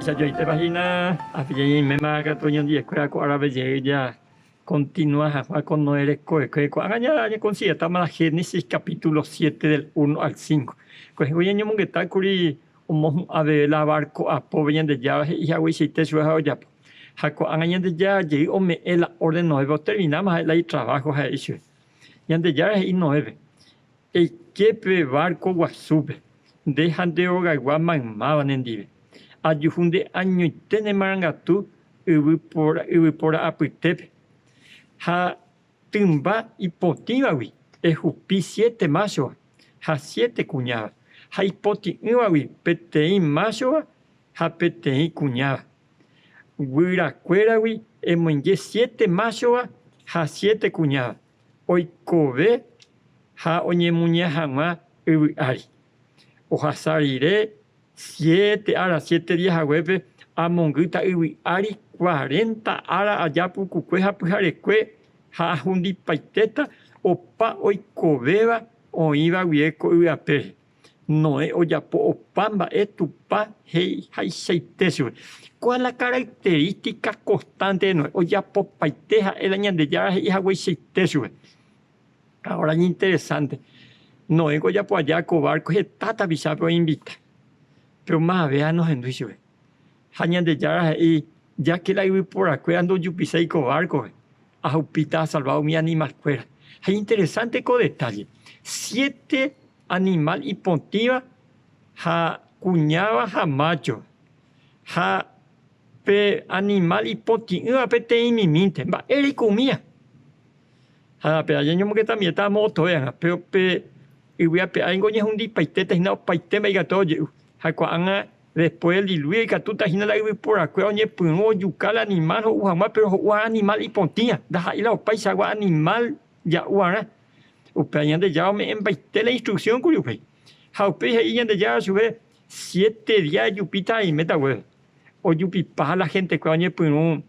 Jahechajoitépa hína ápe ñañeiméma katu oñondive-kuéra ko árape jey ja continua hag̃ua ko Noé rekovekue. Ko'ág̃a ñañekonsideráma la Génesis capítulo 7 del 1 al 5. Ko ehémplo ñañomongeta kuri omohu'ã veve la barco apópe Ñandejára he'i hagueichaite chupe ha ojapo. Ha ko'ág̃a Ñandejára jey ome'ẽ la órden Noépe otermináma ha'e la itraváho ha he'i chupe. Ñandejára he'i Noépe, Eike pe várko guasúpe, nde ha nde rogaygua maymáva nendive. Ajuhu nde añoite ne marangatu yvypóra apytépe, ha tymba ipotĩvagui ehupi siete máchova ha siete kuñáva, ha ipotĩ'ỹvagui peteĩ máchova ha peteĩ kuñáva. Guyrakuéragui emoinge siete máchova ha siete kuñáva, oikove ha oñemuña hag̃ua yvy ári. Ohasa rire siete ára, siete día haguépe, amongýta yvy ári cuarenta ára aja pukukue ha pyharekue ha ahundipaitéta opa oikovéva oĩva guive ko yvy apére. Noé ojapo opa mba'e Tupã he'ihaichaite chupe. Kóa la característica constante de Noé, ojapopaite ha'e la Ñandejára he'ihagueichaite chupe. Ahora iñinteresante, Noé ojapo aja ko barco heta tapichápe oinvita, péro mavéva nohendúi chupe. Ha Ñandejára he'i, Ya ke la yvyporakuéra ndojupiséi ko barco-pe, ahupíta asalva umi animal-kuéra. Ha iñinteresante ko detalle, siete animal ipotĩva ha kuñáva ha máchova, ha pe animal ipotĩ'ỹva peteĩmimínte, mba'éreiko umíva? Ha pe aja ñomongetamiéta amo otove ág̃a, péro pe yvy ape áringo oñehundipaitéta hína opaite mba'e ikatúva oje'u. Ha ko'ág̃a después del diluvio ikatúta hína la yvyporakuéra oñepyrũ ojuka la animal ho'u hag̃ua, péro ho'u animal ipotĩva, ndaha'éi la opaichagua animal ja'u arã. Upéva Ñandejára ome'ẽmbaite la instrucción kuri upéi. Ha upéi he'i Ñandejára chupe, Siete día ejupíta aiméta guéve. Ojupipa la gentekuéra oñepyrũ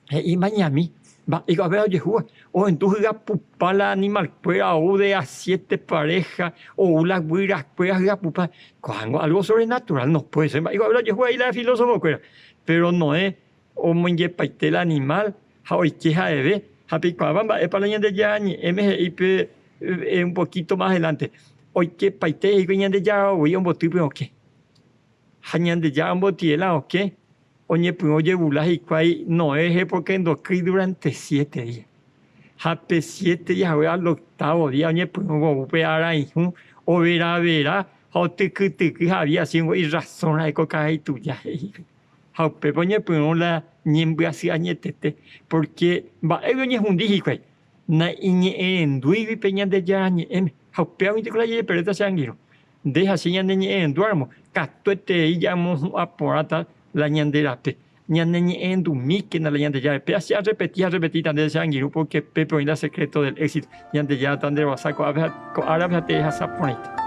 he'i mañami, mba'éiko avei ojehúva, ohendu hyapupa la animalkuéra ou de a siete pareja, ou la guyrakuéra hyapupa, ko'ág̃a algo sobrenatural no puede ser, mba'éiko avei ojehúva he'i la filósofokuéra, péro Noé omoingepaite la animal ha oike ha'eve, ha peikuaáva mba'épa la Ñandejára Ñe'ẽme he'i pe un poquito más adelante, oikepaite he'íkuri Ñandejára voi omboty pe okẽ, ha Ñandejára ombotyve la okẽ Oñepyrũ ojevula hikuái Noé rehe pórke ndokýi durante siete día. Ha pe siete día hague al octavo día oñepyrũ vou pe araihũ overavera ha otykytyky ha avía así ningo irrazón ra'e ko karai tuja he'i hikuái. Ha upépe oñepyrũ la ñembyasy añetete pórke mba'égui oñehundi hikuái naiñe'ẽrendúigui pe Ñandejára Ñe'ẽme. Ha upévaguinte ko la jajeperéta che angirũ. Nde ha che ñaneñe'ẽrendúramo, katuetei jamohu'ã porãta la ñande rape. Ñaneñe'ẽrendumíkena la Ñandejára. Péa che arrepeti ha arrepetíta ndéve che angirũ, pórke pépe oĩ la secreto del éxito. Ñandejára tanderovasa ko'ápe ha ko árape ha terehasa porãite.